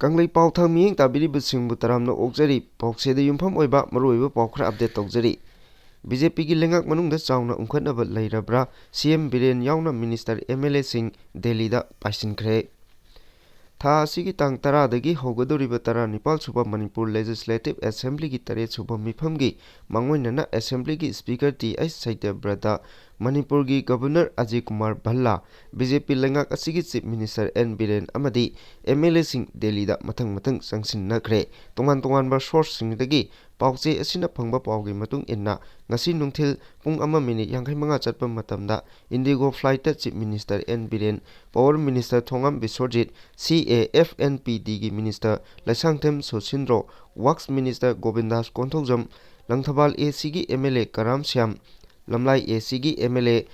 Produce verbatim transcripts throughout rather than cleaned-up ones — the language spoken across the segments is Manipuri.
ꯀꯪꯂꯩꯄꯥꯛ ꯊꯥꯡ ꯃꯤꯠꯌꯦꯡ ꯇꯥꯕꯤꯔꯤꯕꯁꯤꯡꯕꯨ ꯇꯔꯥꯝꯅ ꯑꯣꯛꯆꯔꯤ꯫ ꯄꯥꯎꯆꯦꯗ ꯌꯨꯝꯐꯝ ꯑꯣꯏꯕ ꯃꯔꯨꯑꯣꯏꯕ ꯄꯥꯎ ꯈꯔ ꯑꯞꯗꯦꯠ ꯇꯧꯖꯔꯤ꯫ ꯕꯤ ꯖꯦ ꯄꯤꯒꯤ ꯂꯩꯉꯥꯛ ꯃꯅꯨꯡꯗ ꯆꯥꯎꯅ ꯎꯪꯈꯠꯅꯕ ꯂꯩꯔꯕ꯭ꯔꯥ? ꯁꯤ ꯑꯦꯝ ꯕꯤꯔꯦꯟ ꯌꯥꯎꯅ ꯃꯤꯅꯤꯁꯇꯔ, ꯑꯦꯝ ꯑꯦꯜ ꯑꯦꯁꯤꯡ ꯗꯦꯜꯂꯤꯗ ꯄꯥꯏꯁꯤꯟꯈ꯭ꯔꯦ꯫ ꯊꯥ ꯑꯁꯤꯒꯤ ꯇꯥꯡ ꯇꯔꯥꯗꯒꯤ ꯍꯧꯒꯗꯧꯔꯤꯕ ꯇꯔꯥꯅꯤꯄꯥꯜ ꯁꯨꯕ ꯃꯅꯤꯄꯨꯔ ꯂꯦꯖꯤꯁꯂꯦꯇꯤꯚ ꯑꯦꯁꯦꯝꯕ꯭ꯂꯤꯒꯤ ꯇꯔꯦꯠ ꯁꯨꯕ ꯃꯤꯐꯝꯒꯤ ꯃꯥꯡꯑꯣꯏꯅꯅ ꯑꯦꯁꯦꯝꯕ꯭ꯂꯤꯒꯤ ꯁ꯭ꯄꯤꯀꯔ ꯇꯤ ꯑꯩꯆ ꯁꯇ꯭ꯌꯕ꯭ꯔꯇ, ꯃꯅꯤꯄꯨꯔꯒꯤ governor Ajay Kumar ꯚꯜꯂꯥ, B J ꯄꯤ ꯂꯩꯉꯥꯛ ꯑꯁꯤꯒꯤ ꯆꯤꯐ ꯃꯤꯅꯤꯁꯇꯔ ꯑꯦꯟ ꯕꯤꯔꯦꯟ ꯑꯃꯗꯤ ꯑꯦꯝ ꯑꯦꯜ ꯑꯦꯁꯤꯡ ꯗꯦꯜꯂꯤꯗ ꯃꯊꯪ ꯃꯊꯪ ꯆꯪꯁꯤꯟꯅꯈ꯭ꯔꯦ꯫ ꯇꯣꯉꯥꯟ ꯇꯣꯉꯥꯟꯕ ꯁꯣꯔꯁꯁꯤꯡꯗꯒꯤ ꯄꯥꯎꯆꯦ ꯑꯁꯤꯅ ꯐꯪꯕ ꯄꯥꯎꯒꯤ ꯃꯇꯨꯡ ꯏꯟꯅ, ꯉꯁꯤ ꯅꯨꯡꯊꯤꯜ ꯄꯨꯡ ꯑꯃ ꯃꯤꯅꯤꯠ ꯌꯥꯡꯈꯩ ꯃꯉꯥ ꯆꯠꯄ ꯃꯇꯝꯗ ꯏꯟꯗꯤꯒꯣ ꯐ꯭ꯂꯥꯏꯠꯇ chief minister N Biren, power minister Thongam Biswajit, C A F and P ꯗꯤꯒꯤ minister Leishangthem Susindro, works minister Govindas Konthoujam, Langthabal A ꯁꯤꯒꯤ M L A Karam Shyam, Lamlai A ꯁꯤꯒꯤ ꯑꯦꯝ ꯑꯦꯜ ꯑꯦ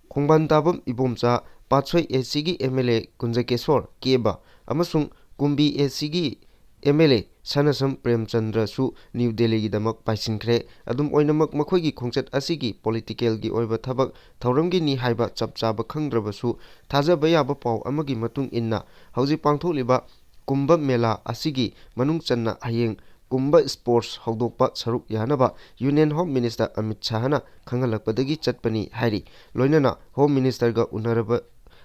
ꯈꯣꯡꯕꯥꯟ ꯇꯥꯕꯝ ꯏꯕꯣꯝꯆꯥ, ꯄꯥꯠꯁꯣꯏ ꯑꯦ ꯁꯤꯒꯤ ꯑꯦꯝ ꯑꯦꯜ ꯑꯦ ꯀꯨꯟꯖꯀꯦꯁꯣꯔ ꯀꯦꯕ ꯑꯃꯁꯨꯡ ꯀꯨꯝꯕꯤ ꯑꯦ ꯁꯤꯒꯤ ꯑꯦꯝ ꯑꯦꯜ ꯑꯦ ꯁꯅꯥꯁꯝ ꯄ꯭ꯔꯦꯝꯆꯟꯗ꯭ꯔꯁꯨ ꯅ꯭ꯌꯨ ꯗꯦꯜꯂꯤꯒꯤꯗꯃꯛ ꯄꯥꯏꯁꯤꯟꯈ꯭ꯔꯦ꯫ ꯑꯗꯨꯝ ꯑꯣꯏꯅꯃꯛ, ꯃꯈꯣꯏꯒꯤ ꯈꯣꯡꯆꯠ ꯑꯁꯤꯒꯤ ꯄꯣꯂꯤꯇꯤꯀꯦꯜꯒꯤ ꯑꯣꯏꯕ ꯊꯕꯛ ꯊꯧꯔꯝꯒꯤꯅꯤ ꯍꯥꯏꯕ ꯆꯞ ꯆꯥꯕ ꯈꯪꯗ꯭ꯔꯕꯁꯨ, ꯊꯥꯖꯕ ꯌꯥꯕ ꯄꯥꯎ ꯑꯃꯒꯤ ꯃꯇꯨꯡ ꯏꯟꯅ, ꯍꯧꯖꯤꯛ ꯄꯥꯡꯊꯣꯛꯂꯤꯕ ꯀꯨꯝꯚ ꯃꯦꯂꯥ ꯑꯁꯤꯒꯤ ꯃꯅꯨꯡ ꯆꯟꯅ ꯍꯌꯦꯡ ꯀꯨꯝꯚ ꯁ꯭ꯄꯣꯔꯠꯁ ꯍꯧꯗꯣꯛꯄ ꯁꯔꯨꯛ ꯌꯥꯅꯕ ꯌꯨꯅꯤꯌꯟ ꯍꯣꯝ ꯃꯤꯅꯤꯁꯇꯔ ꯑꯃꯤꯠ ꯁꯥꯍꯅ ꯈꯪꯍꯜꯂꯛꯄꯗꯒꯤ ꯆꯠꯄꯅꯤ ꯍꯥꯏꯔꯤ꯫ ꯂꯣꯏꯅꯅ ꯍꯣꯝ ꯃꯤꯅꯤꯁꯇꯔꯒ ꯎꯅꯔꯕ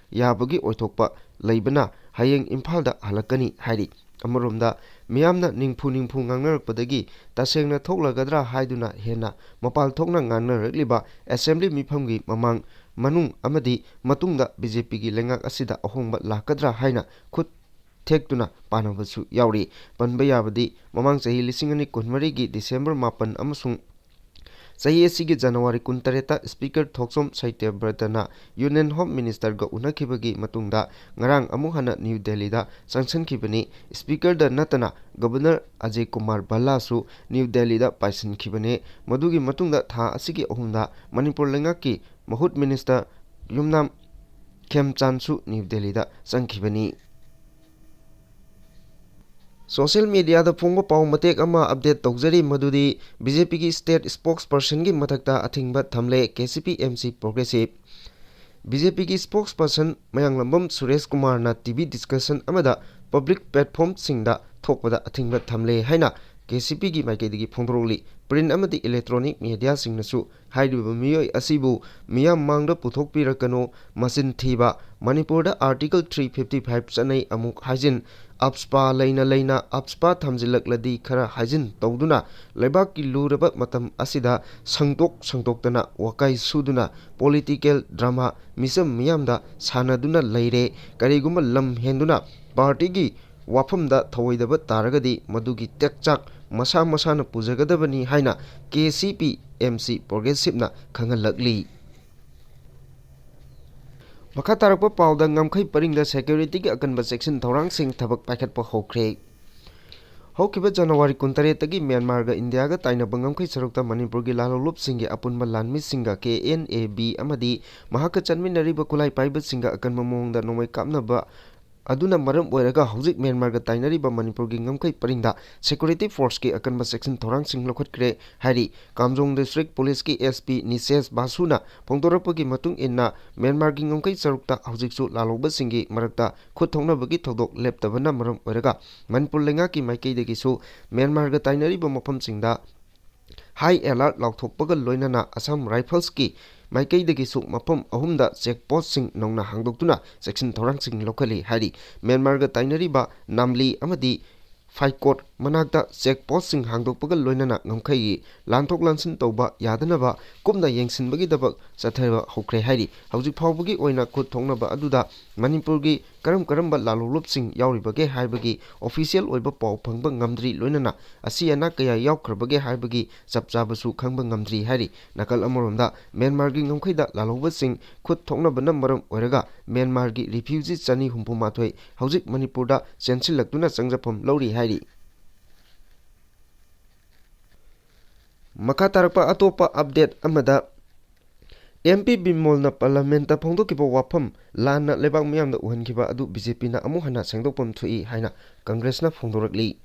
ꯌꯥꯕꯒꯤ ꯑꯣꯏꯊꯣꯛꯄ ꯂꯩꯕꯅ ꯍꯌꯦꯡ ꯏꯝꯐꯥꯜꯗ ꯍꯜꯂꯛꯀꯅꯤ ꯍꯥꯏꯔꯤ꯫ ꯑꯃꯔꯣꯝꯗ, ꯃꯤꯌꯥꯝꯅ ꯅꯤꯡꯐꯨ ꯅꯤꯡꯐꯨ ꯉꯥꯡꯅꯔꯛꯄꯗꯒꯤ ꯇꯁꯦꯡꯅ ꯊꯣꯛꯂꯒꯗ꯭ꯔꯥ ꯍꯥꯏꯗꯨꯅ ꯍꯦꯟꯅ ꯃꯄꯥꯜ ꯊꯣꯛꯅ ꯉꯥꯡꯅꯔꯛꯂꯤꯕ ꯑꯦꯁꯦꯝꯕ꯭ꯂꯤ ꯃꯤꯐꯝꯒꯤ ꯃꯃꯥꯡ, ꯃꯅꯨꯡ ꯑꯃꯗꯤ ꯃꯇꯨꯡꯗ ꯕꯤ ꯖꯦ ꯄꯤꯒꯤ ꯂꯩꯉꯥꯛ ꯑꯁꯤꯗ ꯑꯍꯣꯡꯕ ꯂꯥꯛꯀꯗ꯭ꯔꯥ ꯍꯥꯏꯅ ꯈꯨꯠ ꯊꯦꯛꯇꯨꯅ ꯄꯥꯅꯕꯁꯨ ꯌꯥꯎꯔꯤ꯫ ꯄꯟꯕ ꯌꯥꯕꯗꯤ, ꯃꯃꯥꯡ ꯆꯍꯤ ꯂꯤꯁꯤꯡ ꯑꯅꯤ ꯀꯨꯟꯃꯔꯤꯒꯤ ꯗꯤꯁꯦꯝꯕꯔ ꯃꯥꯄꯟ ꯑꯃꯁꯨꯡ ꯆꯍꯤ ꯑꯁꯤꯒꯤ ꯖꯅꯋꯥꯔꯤ ꯀꯨꯟꯇꯔꯦꯠꯇ ꯁ꯭ꯄꯤꯀꯔ ꯊꯣꯛꯆꯣꯝ ꯁꯇ꯭ꯌꯕ꯭ꯔꯇꯅ ꯌꯨꯅꯤꯌꯟ ꯍꯣꯝ ꯃꯤꯅꯤꯁꯇꯔꯒ ꯎꯅꯈꯤꯕꯒꯤ ꯃꯇꯨꯡꯗ ꯉꯔꯥꯡ ꯑꯃꯨꯛ ꯍꯟꯅ ꯅ꯭ꯌꯨ ꯗꯦꯜꯂꯤꯗ ꯆꯪꯁꯤꯟꯈꯤꯕꯅꯤ꯫ ꯁ꯭ꯄꯤꯀꯔꯗ ꯅꯠꯇꯅ ꯒꯕꯔꯅꯔ ꯑꯖꯌ ꯀꯨꯃꯥꯔ ꯚꯜꯂꯥꯁꯨ ꯅ꯭ꯌꯨ ꯗꯦꯜꯂꯤꯗ ꯄꯥꯏꯁꯤꯟꯈꯤꯕꯅꯤ꯫ ꯃꯗꯨꯒꯤ ꯃꯇꯨꯡꯗ ꯊꯥ ꯑꯁꯤꯒꯤ ꯑꯍꯨꯝꯗ ꯃꯅꯤꯄꯨꯔ ꯂꯩꯉꯥꯛꯀꯤ ꯃꯍꯨꯠ ꯃꯤꯅꯤꯁꯇꯔ ꯌꯨꯝꯅꯥꯝ ꯈꯦꯝꯆꯥꯟꯁꯨ ꯅ꯭ꯌꯨ ꯗꯦꯜꯂꯤꯗ ꯆꯪꯈꯤꯕꯅꯤ꯫ ꯁꯣꯁꯤꯌꯦꯜ ꯃꯤꯗꯤꯌꯥꯗ ꯐꯣꯡꯕ ꯄꯥꯎ ꯃꯇꯦꯛ ꯑꯃ ꯑꯞꯗꯦꯠ ꯇꯧꯖꯔꯤ, ꯃꯗꯨꯗꯤ ꯕꯤ ꯖꯦ ꯄꯤꯒꯤ ꯁ꯭ꯇꯦꯠ ꯁ꯭ꯄꯣꯛꯁ ꯄꯔꯁꯟꯒꯤ ꯃꯊꯛꯇ ꯑꯊꯤꯡꯕ ꯊꯝꯂꯦ K C P M C progressive. B J ꯄꯤꯒꯤ ꯁ꯭ꯄꯣꯛꯁ ꯄꯔꯁꯟ ꯃꯌꯥꯡꯂꯝꯕꯝ ꯁꯨꯔꯦꯁ ꯀꯨꯃꯥꯔꯅ ꯇꯤ ꯚꯤ ꯗꯤꯁꯀꯁꯟ ꯑꯃꯗ ꯄꯕ꯭ꯂꯤꯛ ꯄ꯭ꯂꯦꯠꯐꯣꯝꯁꯤꯡꯗ ꯊꯣꯛꯄꯗ ꯑꯊꯤꯡꯕ ꯊꯝꯂꯦ ꯍꯥꯏꯅ ꯀꯦ ꯁꯤ ꯄꯤꯒꯤ ꯃꯥꯏꯀꯩꯗꯒꯤ ꯐꯣꯡꯗꯣꯔꯛꯂꯤ꯫ ꯄ꯭ꯔꯤꯟ ꯑꯃꯗꯤ ꯏꯂꯦꯛꯇ꯭ꯔꯣꯅꯤꯛ ꯃꯦꯗꯤꯌꯥꯁꯤꯡꯅꯁꯨ ꯍꯥꯏꯔꯤꯕ ꯃꯤꯑꯣꯏ ꯑꯁꯤꯕꯨ ꯃꯤꯌꯥꯝ ꯃꯥꯡꯗ ꯄꯨꯊꯣꯛꯄꯤꯔꯛꯀꯅꯨ, ꯃꯆꯤꯟ ꯊꯤꯕ, ꯃꯅꯤꯄꯨꯔꯗ Article three fifty five ꯆꯠꯅꯩ ꯑꯃꯨꯛ ꯍꯥꯏꯖꯤꯟ, ꯑꯞꯁꯄꯥ ꯂꯩꯅ ꯂꯩꯅ ꯑꯞꯁꯄꯥ ꯊꯝꯖꯤꯜꯂꯛꯂꯗꯤ ꯈꯔ ꯍꯥꯏꯖꯤꯟ ꯇꯧꯗꯨꯅ ꯂꯩꯕꯥꯛꯀꯤ ꯂꯨꯔꯕ ꯃꯇꯝ ꯑꯁꯤꯗ ꯁꯪꯗꯣꯛ ꯁꯪꯗꯣꯛꯇꯅ ꯋꯥꯀꯥꯏ ꯁꯨꯗꯨꯅ ꯄꯣꯂꯤꯇꯤꯀꯦꯜ ꯗ꯭ꯔꯃꯥ ꯃꯤꯆꯝ ꯃꯤꯌꯥꯝꯗ ꯁꯥꯟꯅꯗꯨꯅ ꯂꯩꯔꯦ꯫ ꯀꯔꯤꯒꯨꯝꯕ ꯂꯝ ꯍꯦꯟꯗꯨꯅ ꯄꯥꯔꯇꯤꯒꯤ ꯋꯥꯐꯝꯗ ꯊꯧꯑꯣꯏꯗꯕ ꯇꯥꯔꯒꯗꯤ ꯃꯗꯨꯒꯤ ꯇꯦꯛꯆꯥꯛ ꯃꯁꯥ ꯃꯁꯥꯅ ꯄꯨꯖꯒꯗꯕꯅꯤ ꯍꯥꯏꯅ K C P M C ꯄ꯭ꯔꯣꯒ꯭ꯔꯦꯁꯤꯞꯅ ꯈꯪꯍꯜꯂꯛꯂꯤ꯫ ꯃꯈꯥ ꯇꯥꯔꯛꯄ ꯄꯥꯎꯗ ꯉꯝꯈꯩ ꯄꯔꯤꯡꯗ ꯁꯦꯀ꯭ꯌꯨꯔꯤꯇꯤꯒꯤ ꯑꯀꯟꯕ ꯆꯦꯛꯁꯤꯟ ꯊꯧꯔꯥꯡꯁꯤꯡ ꯊꯕꯛ ꯄꯥꯏꯈꯠꯄ ꯍꯧꯈ꯭ꯔꯦ꯫ ꯍꯧꯈꯤꯕ ꯖꯅꯋꯥꯔꯤ ꯀꯨꯟꯇꯔꯦꯠꯇꯒꯤ ꯃ꯭ꯌꯥꯟꯃꯥꯔꯒ ꯏꯟꯗꯤꯌꯥꯒ ꯇꯥꯏꯅꯕ ꯉꯝꯈꯩ ꯁꯔꯨꯛꯇ ꯃꯅꯤꯄꯨꯔꯒꯤ ꯂꯥꯂꯣꯡꯂꯨꯞꯁꯤꯡꯒꯤ ꯑꯄꯨꯟꯕ ꯂꯥꯟꯃꯤꯁꯤꯡꯒ ꯀꯦ ꯑꯦꯟ ꯑꯦ ꯕꯤ ꯑꯃꯗꯤ ꯃꯍꯥꯛꯀ ꯆꯠꯃꯤꯟꯅꯔꯤꯕ ꯈꯨꯠꯂꯥꯏ ꯄꯥꯏꯕꯁꯤꯡꯒ ꯑꯀꯟꯕ ꯃꯑꯣꯡꯗ ꯅꯣꯡꯃꯩ ꯀꯥꯞꯅꯕ ꯑꯗꯨꯅ ꯃꯔꯝ ꯑꯣꯏꯔꯒ ꯍꯧꯖꯤꯛ ꯃ꯭ꯌꯥꯟꯃꯥꯔꯒ ꯇꯥꯏꯅꯔꯤꯕ ꯃꯅꯤꯄꯨꯔꯒꯤ ꯉꯝꯈꯩ ꯄꯔꯤꯡꯗ ꯁꯦꯀ꯭ꯌꯨꯔꯤꯇꯤ ꯐꯣꯔꯁꯀꯤ ꯑꯀꯟꯕ ꯆꯦꯛꯁꯤꯟ ꯊꯧꯔꯥꯡꯁꯤꯡ ꯂꯧꯈꯠꯈ꯭ꯔꯦ ꯍꯥꯏꯔꯤ꯫ ꯀꯥꯝꯖꯣꯡ ꯗꯤꯁꯇ꯭ꯔꯤꯛ ꯄꯨꯂꯤꯁꯀꯤ ꯑꯦꯁ ꯄꯤ ꯅꯤꯁꯦꯁ ꯕꯥꯁꯨꯅ ꯐꯣꯡꯗꯣꯔꯛꯄꯒꯤ ꯃꯇꯨꯡ ꯏꯟꯅ, ꯃ꯭ꯌꯥꯟꯃꯥꯔꯒꯤ ꯉꯝꯈꯩ ꯁꯔꯨꯛꯇ ꯍꯧꯖꯤꯛꯁꯨ ꯂꯥꯂꯣꯡꯕꯁꯤꯡꯒꯤ ꯃꯔꯛꯇ ꯈꯨꯠ ꯊꯣꯛꯅꯕꯒꯤ ꯊꯧꯗꯣꯛ ꯂꯦꯞꯇꯕꯅ ꯃꯔꯝ ꯑꯣꯏꯔꯒ ꯃꯅꯤꯄꯨꯔ ꯂꯩꯉꯥꯛꯀꯤ ꯃꯥꯏꯀꯩꯗꯒꯤꯁꯨ ꯃ꯭ꯌꯥꯟꯃꯥꯔꯒ ꯇꯥꯏꯅꯔꯤꯕ ꯃꯐꯝꯁꯤꯡꯗ ꯍꯥꯏ ꯑꯦꯂꯥꯔꯠ ꯂꯥꯎꯊꯣꯛꯄꯒ ꯂꯣꯏꯅꯅ ꯑꯁꯥꯝ ꯔꯥꯏꯐꯜꯁꯀꯤ ꯃꯥꯏꯀꯩꯗꯒꯤꯁꯨ ꯃꯐꯝ ꯑꯍꯨꯝꯗ ꯆꯦꯛ ꯄꯣꯁꯁꯤꯡ ꯅꯧꯅ ꯍꯥꯡꯗꯣꯛꯇꯨꯅ ꯆꯦꯛꯁꯤꯟ ꯊꯧꯔꯥꯡꯁꯤꯡ ꯂꯧꯈꯠꯂꯤ ꯍꯥꯏꯔꯤ꯫ ꯃ꯭ꯌꯥꯟꯃꯥꯔꯒ ꯇꯥꯏꯅꯔꯤꯕ ꯅꯥꯝꯂꯤ ꯑꯃꯗꯤ ꯐꯥꯏꯀꯣꯠ ꯃꯅꯥꯛꯇ ꯆꯦꯛ ꯄꯣꯁꯁꯤꯡ ꯍꯥꯡꯗꯣꯛꯄꯒ ꯂꯣꯏꯅꯅ ꯉꯝꯈꯩꯒꯤ ꯂꯥꯟꯊꯣꯛ ꯂꯥꯟꯁꯤꯟ ꯇꯧꯕ ꯌꯥꯗꯅꯕ ꯀꯨꯞꯅ ꯌꯦꯡꯁꯤꯟꯕꯒꯤꯗꯃꯛ ꯆꯠꯊꯕ ꯍꯧꯈ꯭ꯔꯦ ꯍꯥꯏꯔꯤ꯫ ꯍꯧꯖꯤꯛ ꯐꯥꯎꯕꯒꯤ ꯑꯣꯏꯅ ꯈꯨꯠ ꯊꯣꯛꯅꯕ ꯑꯗꯨꯗ ꯃꯅꯤꯄꯨꯔꯒꯤ ꯀꯔꯝ ꯀꯔꯝꯕ ꯂꯥꯂꯣꯡꯂꯨꯞꯁꯤꯡ ꯌꯥꯎꯔꯤꯕꯒꯦ ꯍꯥꯏꯕꯒꯤ ꯑꯣꯐꯤꯁꯤꯌꯦꯜ ꯑꯣꯏꯕ ꯄꯥꯎ ꯐꯪꯕ ꯉꯝꯗ꯭ꯔꯤ, ꯂꯣꯏꯅꯅ ꯑꯁꯤ ꯑꯅꯥ ꯀꯌꯥ ꯌꯥꯎꯈ꯭ꯔꯕꯒꯦ ꯍꯥꯏꯕꯒꯤ ꯆꯞ ꯆꯥꯕꯁꯨ ꯈꯪꯕ ꯉꯝꯗ꯭ꯔꯤ ꯍꯥꯏꯔꯤ꯫ ꯅꯥꯀꯜ ꯑꯃꯔꯣꯝꯗ ꯃ꯭ꯌꯥꯟꯃꯥꯔꯒꯤ ꯉꯝꯈꯩꯗ ꯂꯥꯂꯣꯡꯕꯁꯤꯡ ꯈꯨꯠ ꯊꯣꯛꯅꯕꯅ ꯃꯔꯝ ꯑꯣꯏꯔꯒ ꯃ꯭ꯌꯥꯟꯃꯥꯔꯒꯤ ꯔꯤꯐ꯭ꯌꯨꯖꯤ ꯆꯅꯤ ꯍꯨꯝꯐꯨ ꯃꯥꯊꯣꯏ ꯍꯧꯖꯤꯛ ꯃꯅꯤꯄꯨꯔꯗ ꯆꯦꯟꯁꯤꯜꯂꯛꯇꯨꯅ ꯆꯪꯖꯐꯝ ꯂꯧꯔꯤ ꯍꯥꯏꯔꯤ꯫ ꯃꯈꯥ ꯇꯥꯔꯛꯄ ꯑꯇꯣꯞꯄ ꯑꯞꯗꯦꯠ ꯑꯃꯗ, ꯑꯦꯝ ꯄꯤ ꯕꯤꯃꯣꯜꯅ ꯄꯥꯔꯂꯥꯃꯦꯟꯠꯇ ꯐꯣꯡꯗꯣꯛꯈꯤꯕ ꯋꯥꯐꯝ ꯂꯥꯟꯅ ꯂꯩꯕꯥꯛ ꯃꯤꯌꯥꯝꯗ ꯎꯍꯟꯈꯤꯕ ꯑꯗꯨ ꯕꯤ ꯖꯦ ꯄꯤꯅ ꯑꯃꯨꯛ ꯍꯟꯅ ꯁꯦꯡꯗꯣꯛꯐꯝ ꯊꯣꯛꯏ ꯍꯥꯏꯅ ꯀꯪꯒ꯭ꯔꯦꯁꯅ ꯐꯣꯡꯗꯣꯔꯛꯂꯤ꯫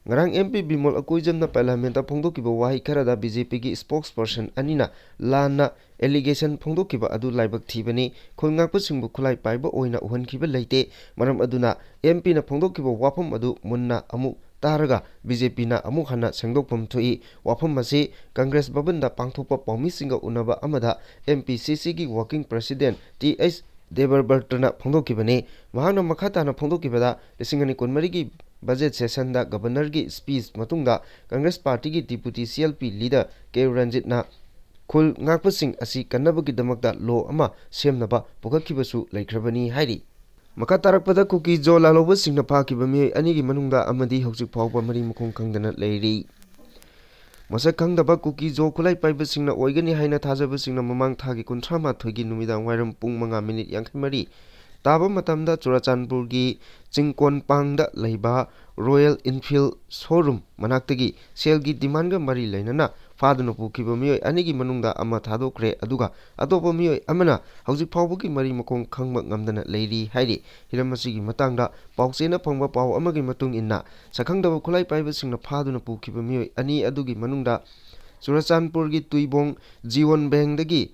ꯉꯔꯥꯡ M P ꯕꯤꯃꯣꯜ ꯑꯀꯣꯏꯖꯝꯅ Parliament ꯐꯣꯡꯗꯣꯛꯈꯤꯕ ꯋꯥꯍꯩ ꯈꯔꯗ B J P ꯒꯤ spokesperson ꯑꯅꯤꯅ ꯂꯥꯟꯅ allegation ꯐꯣꯡꯗꯣꯛꯈꯤꯕ ꯑꯗꯨ ꯂꯥꯏꯕꯛ ꯊꯤꯕꯅꯤ, ꯈꯨꯜ ꯉꯥꯛꯄꯁꯤꯡꯕꯨ ꯈꯨꯠꯂꯥꯏ ꯄꯥꯏꯕ ꯑꯣꯏꯅ ꯎꯍꯟꯈꯤꯕ ꯂꯩꯇꯦ, ꯃꯔꯝ ꯑꯗꯨꯅ M P ꯅ ꯐꯣꯡꯗꯣꯛꯈꯤꯕ ꯋꯥꯐꯝ ꯑꯗꯨ ꯃꯨꯟꯅ ꯑꯃꯨꯛ ꯇꯥꯔꯒ B J P ꯅ ꯑꯃꯨꯛ ꯍꯟꯅ ꯁꯦꯡꯗꯣꯛꯐꯝ ꯊꯣꯛꯏ꯫ ꯋꯥꯐꯝ ꯑꯁꯤ Congress ꯚꯕꯟꯗ ꯄꯥꯡꯊꯣꯛꯄ ꯄꯥꯎꯃꯤꯁꯤꯡꯒ ꯎꯅꯕ ꯑꯃꯗ M P C C ꯒꯤ working president T H ꯗꯦꯕꯕ꯭ꯔꯇꯅ ꯐꯣꯡꯗꯣꯛꯈꯤꯕꯅꯤ꯫ ꯃꯍꯥꯛꯅ ꯃꯈꯥ ꯇꯥꯅ ꯐꯣꯡꯗꯣꯛꯈꯤꯕꯗ, ꯂꯤꯁꯤꯡ ꯑꯅꯤ ꯀꯨꯟꯃꯔꯤꯒꯤ budget session ꯗ Governor ꯒꯤ speech ꯃꯇꯨꯡꯗ Congress party ꯒꯤ deputy C L P leader K ꯔꯟꯖꯤꯠꯅ ꯈꯨꯜ ꯉꯥꯛꯄꯁꯤꯡ ꯑꯁꯤ ꯀꯟꯅꯕꯒꯤꯗꯃꯛꯇ law ꯑꯃ ꯁꯦꯝꯅꯕ ꯄꯨꯈꯠꯈꯤꯕꯁꯨ ꯂꯩꯈ꯭ꯔꯕꯅꯤ ꯍꯥꯏꯔꯤ꯫ ꯃꯈꯥ ꯇꯥꯔꯛꯄꯗ ꯀꯨꯀꯤ ꯖꯣ ꯂꯥꯜꯍꯧꯕꯁꯤꯡꯅ ꯐꯥꯈꯤꯕ ꯃꯤꯑꯣꯏ ꯑꯅꯤꯒꯤ ꯃꯅꯨꯡꯗ ꯑꯃꯗꯤ ꯍꯧꯖꯤꯛ ꯐꯥꯎꯕ ꯃꯔꯤ ꯃꯈꯣꯡ ꯈꯪꯗꯅ ꯂꯩꯔꯤ꯫ ꯃꯁꯛ ꯈꯪꯗꯕ ꯀꯨꯀꯤ ꯖꯣ ꯈꯨꯠꯂꯥꯏ ꯄꯥꯏꯕꯁꯤꯡꯅ ꯑꯣꯏꯒꯅꯤ ꯍꯥꯏꯅ ꯊꯥꯖꯕꯁꯤꯡꯅ ꯃꯃꯥꯡ ꯊꯥꯒꯤ ꯀꯨꯟꯊ꯭ꯔꯥ ꯃꯥꯊꯣꯏꯒꯤ ꯅꯨꯃꯤꯗꯥꯡ ꯋꯥꯏꯔꯝ ꯄꯨꯡ ꯃꯉꯥ minute ꯌꯥꯡꯈꯩ ꯃꯔꯤ ꯇꯥꯕ ꯃꯇꯝꯗ ꯆꯨꯔꯆꯥꯟꯄꯨꯔꯒꯤ ꯆꯤꯡꯀꯣꯟꯄꯥꯡꯗ ꯂꯩꯕ Royal Enfield showroom ꯃꯅꯥꯛꯇꯒꯤ ꯁꯦꯜꯒꯤ demandꯒ ꯃꯔꯤ ꯂꯩꯅꯅ ꯐꯥꯗꯨꯅ ꯄꯨꯈꯤꯕ ꯃꯤꯑꯣꯏ ꯑꯅꯤꯒꯤ ꯃꯅꯨꯡꯗ ꯑꯃ ꯊꯥꯗꯣꯛꯈ꯭ꯔꯦ, ꯑꯗꯨꯒ ꯑꯇꯣꯞꯄ ꯃꯤꯑꯣꯏ ꯑꯃꯅ ꯍꯧꯖꯤꯛ ꯐꯥꯎꯕꯒꯤ ꯃꯔꯤ ꯃꯈꯣꯡ ꯈꯪꯕ ꯉꯝꯗꯅ ꯂꯩꯔꯤ ꯍꯥꯏꯔꯤ꯫ ꯍꯤꯔꯝ ꯑꯁꯤꯒꯤ ꯃꯇꯥꯡꯗ ꯄꯥꯎꯆꯦꯅ ꯐꯪꯕ ꯄꯥꯎ ꯑꯃꯒꯤ ꯃꯇꯨꯡ ꯏꯟꯅ, ꯁꯛꯈꯪꯗꯕ ꯈꯨꯠꯂꯥꯏ ꯄꯥꯏꯕꯁꯤꯡꯅ ꯐꯥꯗꯨꯅ ꯄꯨꯈꯤꯕ ꯃꯤꯑꯣꯏ ꯑꯅꯤ ꯑꯗꯨꯒꯤ ꯃꯅꯨꯡꯗ ꯆꯨꯔꯆꯥꯟꯄꯨꯔꯒꯤ ꯇꯨꯏꯕꯣꯡ ꯖꯤꯌꯣꯟ ꯕꯦꯡꯗꯒꯤ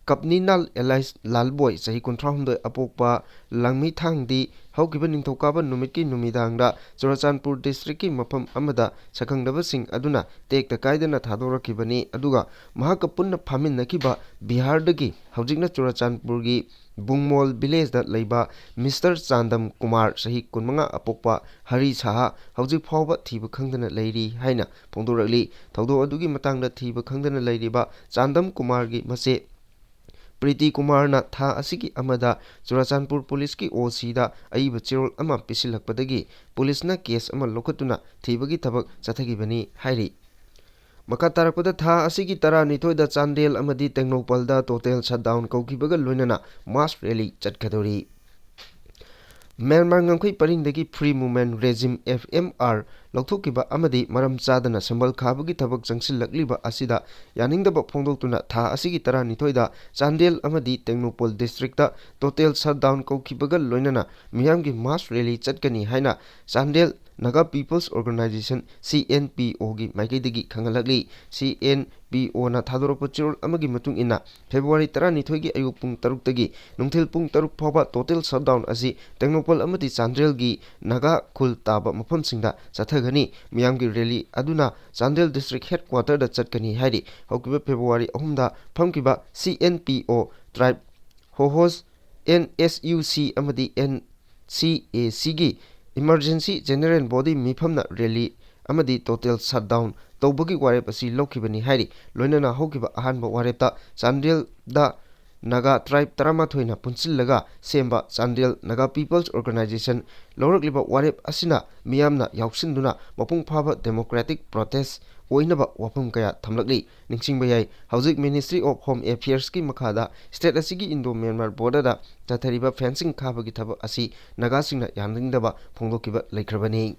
ꯀꯞꯅꯤꯅꯥꯜ alias ꯂꯥꯜꯕꯣꯏ, ꯆꯍꯤ ꯀꯨꯟꯊ꯭ꯔꯥ ꯍꯨꯝꯗꯣꯏ, ꯑꯄꯣꯛꯄ ꯂꯥꯡꯃꯩꯊꯥꯡꯗꯤ ꯍꯧꯈꯤꯕ ꯅꯤꯡꯊꯧꯀꯥꯕ ꯅꯨꯃꯤꯠꯀꯤ ꯅꯨꯃꯤꯗꯥꯡꯗ ꯆꯨꯔꯆꯥꯟꯄꯨꯔ districtꯀꯤ ꯃꯐꯝ ꯑꯃꯗ ꯁꯛꯈꯪꯗꯕꯁꯤꯡ ꯑꯗꯨꯅ ꯇꯦꯛꯇ ꯀꯥꯏꯗꯅ ꯊꯥꯗꯣꯔꯛꯈꯤꯕꯅꯤ, ꯑꯗꯨꯒ ꯃꯍꯥꯛꯀ ꯄꯨꯟꯅ ꯐꯥꯃꯤꯟꯅꯈꯤꯕ ꯕꯤꯍꯥꯔꯗꯒꯤ ꯍꯧꯖꯤꯛꯅ ꯆꯨꯔꯆꯥꯟꯄꯨꯔꯒꯤ ꯕꯨꯡꯃꯣꯜ villageꯗ ꯂꯩꯕ Mister ꯆꯥꯟꯗꯝ ꯀꯨꯃꯥꯔ, ꯆꯍꯤ ꯀꯨꯟꯃꯉꯥ, ꯑꯄꯣꯛꯄ ꯍꯔꯤ ꯁꯥꯍꯥ, ꯍꯧꯖꯤꯛ ꯐꯥꯎꯕ ꯊꯤꯕ ꯈꯪꯗꯅ ꯂꯩꯔꯤ ꯍꯥꯏꯅ ꯐꯣꯡꯗꯣꯔꯛꯂꯤ꯫ ꯊꯧꯗꯣꯛ ꯑꯗꯨꯒꯤ ꯃꯇꯥꯡꯗ ꯊꯤꯕ ꯈꯪꯗꯅ ꯂꯩꯔꯤꯕ ꯆꯥꯟꯗꯝ ꯀꯨꯃꯥꯔꯒꯤ ꯃꯆꯦ ꯄ꯭ꯔꯤꯇꯤ ꯀꯨꯃꯥꯔꯅ ꯊꯥ ꯑꯁꯤꯒꯤ ꯑꯃꯗ ꯆꯨꯔꯆꯥꯟꯄꯨꯔ ꯄꯨꯂꯤꯁꯀꯤ OCꯗ ꯑꯏꯕ ꯆꯦꯔꯣꯜ ꯑꯃ ꯄꯤꯁꯤꯜꯂꯛꯄꯗꯒꯤ ꯄꯨꯂꯤꯁꯅ case ꯑꯃ ꯂꯧꯈꯠꯇꯨꯅ ꯊꯤꯕꯒꯤ ꯊꯕꯛ ꯆꯠꯊꯈꯤꯕꯅꯤ ꯍꯥꯏꯔꯤ꯫ ꯃꯈꯥ ꯇꯥꯔꯛꯄꯗ, ꯊꯥ ꯑꯁꯤꯒꯤ ꯇꯔꯥꯅꯤꯊꯣꯏꯗ ꯆꯥꯟꯗꯦꯜ ꯑꯃꯗꯤ ꯇꯦꯡꯅꯧꯄꯜꯗ total shutdown ꯀꯧꯈꯤꯕꯒ ꯂꯣꯏꯅꯅ mass rally ꯆꯠꯀꯗꯧꯔꯤ꯫ ꯃ꯭ꯌꯥꯟꯃꯥꯔ ꯉꯝꯈꯩ ꯄꯔꯤꯡꯗꯒꯤ Free Movement Regime, F M R, ꯂꯧꯊꯣꯛꯈꯤꯕ ꯑꯃꯗꯤ ꯃꯔꯝ ꯆꯥꯗꯅ ꯁꯝꯕꯜ ꯈꯥꯕꯒꯤ ꯊꯕꯛ ꯆꯪꯁꯤꯜꯂꯛꯂꯤꯕ ꯑꯁꯤꯗ ꯌꯥꯅꯤꯡꯗꯕ ꯐꯣꯡꯗꯣꯛꯇꯨꯅ ꯊꯥ ꯑꯁꯤꯒꯤ ꯇꯔꯥꯅꯤꯊꯣꯏꯗ ꯆꯥꯟꯗꯦꯜ ꯑꯃꯗꯤ ꯇꯦꯡꯅꯧꯄꯜ district ꯇ total shutdown ꯀꯧꯈꯤꯕꯒ ꯂꯣꯏꯅꯅ ꯃꯤꯌꯥꯝꯒꯤ mass rally ꯆꯠꯀꯅꯤ ꯍꯥꯏꯅ Chandel Naga People's Organisation, C N P O ꯒꯤ ꯃꯥꯏꯀꯩꯗꯒꯤ ꯈꯪꯍꯜꯂꯛꯂꯤ꯫ C N P O ꯅ ꯊꯥꯗꯣꯔꯛꯄ ꯆꯦꯔꯣꯜ ꯑꯃꯒꯤ ꯃꯇꯨꯡ ꯏꯟꯅ, February ꯇꯔꯥꯅꯤꯊꯣꯏꯒꯤ ꯑꯌꯨꯛ ꯄꯨꯡ ꯇꯔꯨꯛꯇꯒꯤ ꯅꯨꯡꯊꯤꯜ ꯄꯨꯡ ꯇꯔꯨꯛ ꯐꯥꯎꯕ total shutdown ꯑꯁꯤ ꯇꯦꯡꯅꯧꯄꯜ ꯑꯃꯗꯤ ꯆꯥꯟꯗꯦꯜꯒꯤ ꯅꯥꯒꯥ ꯈꯨꯜ ꯇꯥꯕ ꯃꯐꯝꯁꯤꯡꯗ ꯆꯠꯊꯒꯅꯤ꯫ ꯃꯤꯌꯥꯝꯒꯤ rally ꯑꯗꯨꯅ ꯆꯥꯟꯗꯦꯜ district headquarter ꯗ ꯆꯠꯀꯅꯤ ꯍꯥꯏꯔꯤ꯫ ꯍꯧꯈꯤꯕ February ꯑꯍꯨꯝꯗ ꯐꯝꯈꯤꯕ C N P O tribe ꯍꯣꯍꯣꯁ N S U C ꯑꯃꯗꯤ N C A C ꯒꯤ emergency general body ꯃꯤꯐꯝꯅ rally ꯑꯃꯗꯤ total shutdown ꯇꯧꯕꯒꯤ ꯋꯥꯔꯦꯞ ꯑꯁꯤ ꯂꯧꯈꯤꯕꯅꯤ ꯍꯥꯏꯔꯤ꯫ ꯂꯣꯏꯅꯅ ꯍꯧꯈꯤꯕ ꯑꯍꯥꯟꯕ ꯋꯥꯔꯦꯞꯇ ꯆꯥꯟꯗꯦꯜꯗ ꯅꯥꯒꯥ tribe ꯇꯔꯥꯃꯥꯊꯣꯏꯅ ꯄꯨꯟꯁꯤꯜꯂꯒ ꯁꯦꯝꯕ ꯆꯥꯟꯗꯦꯜ Naga People's Organisation ꯂꯧꯔꯛꯂꯤꯕ ꯋꯥꯔꯦꯞ ꯑꯁꯤꯅ ꯃꯤꯌꯥꯝꯅ ꯌꯥꯎꯁꯤꯟꯗꯨꯅ ꯃꯄꯨꯡ ꯐꯥꯕ democratic protest ꯑꯣꯏꯅꯕ ꯋꯥꯐꯝ ꯀꯌꯥ ꯊꯝꯂꯛꯂꯤ꯫ ꯅꯤꯡꯁꯤꯡꯕ ꯌꯥꯏ, ꯍꯧꯖꯤꯛ Ministry of Home Affairs ꯀꯤ ꯃꯈꯥꯗ state ꯑꯁꯤꯒꯤ Indo-Myanmar border ꯗ ꯆꯠꯊꯔꯤꯕ fencing ꯈꯥꯕꯒꯤ ꯊꯕꯛ ꯑꯁꯤ ꯅꯥꯒꯥꯁꯤꯡꯅ ꯌꯥꯅꯤꯡꯗꯕ ꯐꯣꯡꯗꯣꯛꯈꯤꯕ ꯂꯩꯈ꯭ꯔꯕꯅꯤ꯫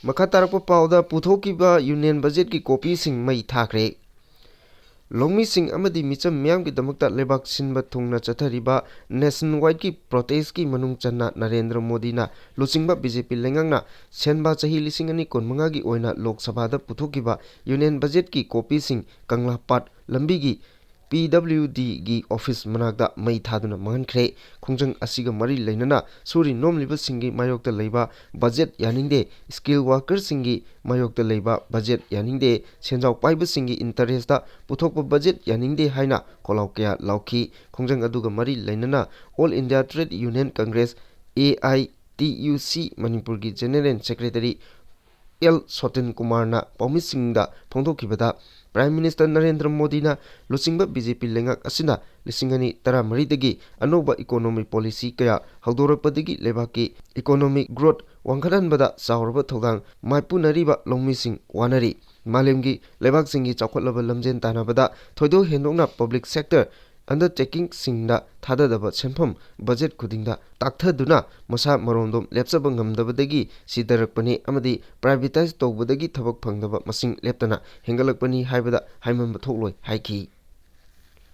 ꯃꯈꯥ ꯇꯥꯔꯛꯄ ꯄꯥꯎꯗ, ꯄꯨꯊꯣꯛꯈꯤꯕ union budget ꯀꯤ copy ꯁꯤꯡ ꯃꯩ ꯊꯥꯈ꯭ꯔꯦ꯫ ꯂꯧꯃꯤꯁꯤꯡ ꯑꯃꯗꯤ ꯃꯤꯆꯝ ꯃꯤꯌꯥꯝꯒꯤꯗꯃꯛꯇ ꯂꯩꯕꯥꯛ ꯁꯤꯟꯕ ꯊꯨꯡꯅ ꯆꯠꯊꯔꯤꯕ nationwide ꯀꯤ protest ꯀꯤ ꯃꯅꯨꯡ ꯆꯟꯅ ꯅꯔꯦꯟꯗ꯭ꯔ ꯃꯣꯗꯤꯅ ꯂꯨꯆꯤꯡꯕ B J P ꯂꯩꯉꯥꯛꯅ ꯁꯦꯟꯕꯥ ꯆꯍꯤ ꯂꯤꯁꯤꯡ ꯑꯅꯤ ꯀꯨꯟꯃꯉꯥꯒꯤ ꯑꯣꯏꯅ ꯂꯣꯛ ꯁꯚꯥꯗ ꯄꯨꯊꯣꯛꯈꯤꯕ union budget ꯀꯤ copy ꯁꯤꯡ ꯀꯪꯂꯥꯄꯥꯠ ꯂꯝꯕꯤꯒꯤ P W D ꯒꯤ office ꯃꯅꯥꯛꯇ ꯃꯩ ꯊꯥꯗꯨꯅ ꯃꯥꯡꯍꯟꯈ꯭ꯔꯦ꯫ ꯈꯣꯡꯖꯪ ꯑꯁꯤꯒ ꯃꯔꯤ ꯂꯩꯅꯅ ꯁꯨꯔꯤ ꯅꯣꯝꯂꯤꯕꯁꯤꯡꯒꯤ ꯃꯥꯌꯣꯛꯇ ꯂꯩꯕ budget ꯌꯥꯅꯤꯡꯗꯦ, skilled worker ꯁꯤꯡꯒꯤ ꯃꯥꯌꯣꯛꯇ ꯂꯩꯕ budget ꯌꯥꯅꯤꯡꯗꯦ, ꯁꯦꯟꯖꯥꯎ ꯄꯥꯏꯕꯁꯤꯡꯒꯤ interest ꯇ ꯄꯨꯊꯣꯛꯄ budget ꯌꯥꯅꯤꯡꯗꯦ ꯍꯥꯏꯅ ꯈꯣꯜꯂꯥꯎ ꯀꯌꯥ ꯂꯥꯎꯈꯤ꯫ ꯈꯣꯡꯖꯪ ꯑꯗꯨꯒ ꯃꯔꯤ ꯂꯩꯅꯅ All India Trade Union Congress, A I T U C, ꯃꯅꯤꯄꯨꯔꯒꯤ general secretary ꯑꯦꯜ ꯁꯣꯇꯤꯟ ꯀꯨꯃꯥꯔꯅ ꯄꯥꯎꯃꯤꯁꯤꯡꯗ ꯐꯣꯡꯗꯣꯛꯈꯤꯕꯗ, Prime Minister ꯅꯔꯦꯟꯗ꯭ꯔ ꯃꯣꯗꯤꯅ ꯂꯨꯆꯤꯡꯕ B J P ꯂꯩꯉꯥꯛ ꯑꯁꯤꯅ ꯂꯤꯁꯤꯡ ꯑꯅꯤ ꯇꯔꯥꯃꯔꯤꯗꯒꯤ ꯑꯅꯧꯕ economic policy ꯀꯌꯥ ꯍꯧꯗꯣꯔꯛꯄꯗꯒꯤ ꯂꯩꯕꯥꯛꯀꯤ economic growth ꯋꯥꯡꯈꯠꯍꯟꯕꯗ ꯆꯥꯎꯔꯕ ꯊꯧꯗꯥꯡ ꯃꯥꯏꯄꯨꯅꯔꯤꯕ ꯂꯧꯃꯤꯁꯤꯡ ꯋꯥꯅꯔꯤ꯫ ꯃꯥꯂꯦꯝꯒꯤ ꯂꯩꯕꯥꯛꯁꯤꯡꯒꯤ ꯆꯥꯎꯈꯠꯂꯕ ꯂꯝꯖꯦꯟ ꯇꯥꯟꯅꯕꯗ ꯊꯣꯏꯗꯣꯛ ꯍꯦꯟꯗꯣꯛꯅ public sector ꯑꯟꯗꯔꯇꯦꯀꯤꯡꯁꯤꯡꯗ ꯊꯥꯗꯗꯕ ꯁꯦꯟꯐꯝ ꯕꯖꯦꯠ ꯈꯨꯗꯤꯡꯗ ꯇꯥꯛꯊꯗꯨꯅ ꯃꯁꯥ ꯃꯔꯣꯝꯗꯣꯝ ꯂꯦꯞꯆꯕ ꯉꯝꯗꯕꯗꯒꯤ ꯁꯤꯊꯔꯛꯄꯅꯤ ꯑꯃꯗꯤ ꯄ꯭ꯔꯥꯏꯚꯦꯇꯥꯏꯖ ꯇꯧꯕꯗꯒꯤ ꯊꯕꯛ ꯐꯪꯗꯕ ꯃꯁꯤꯡ ꯂꯦꯞꯇꯅ ꯍꯦꯟꯒꯠꯂꯛꯄꯅꯤ ꯍꯥꯏꯕꯗ ꯍꯥꯏꯃꯟꯕ ꯊꯣꯛꯂꯣꯏ ꯍꯥꯏꯈꯤ꯫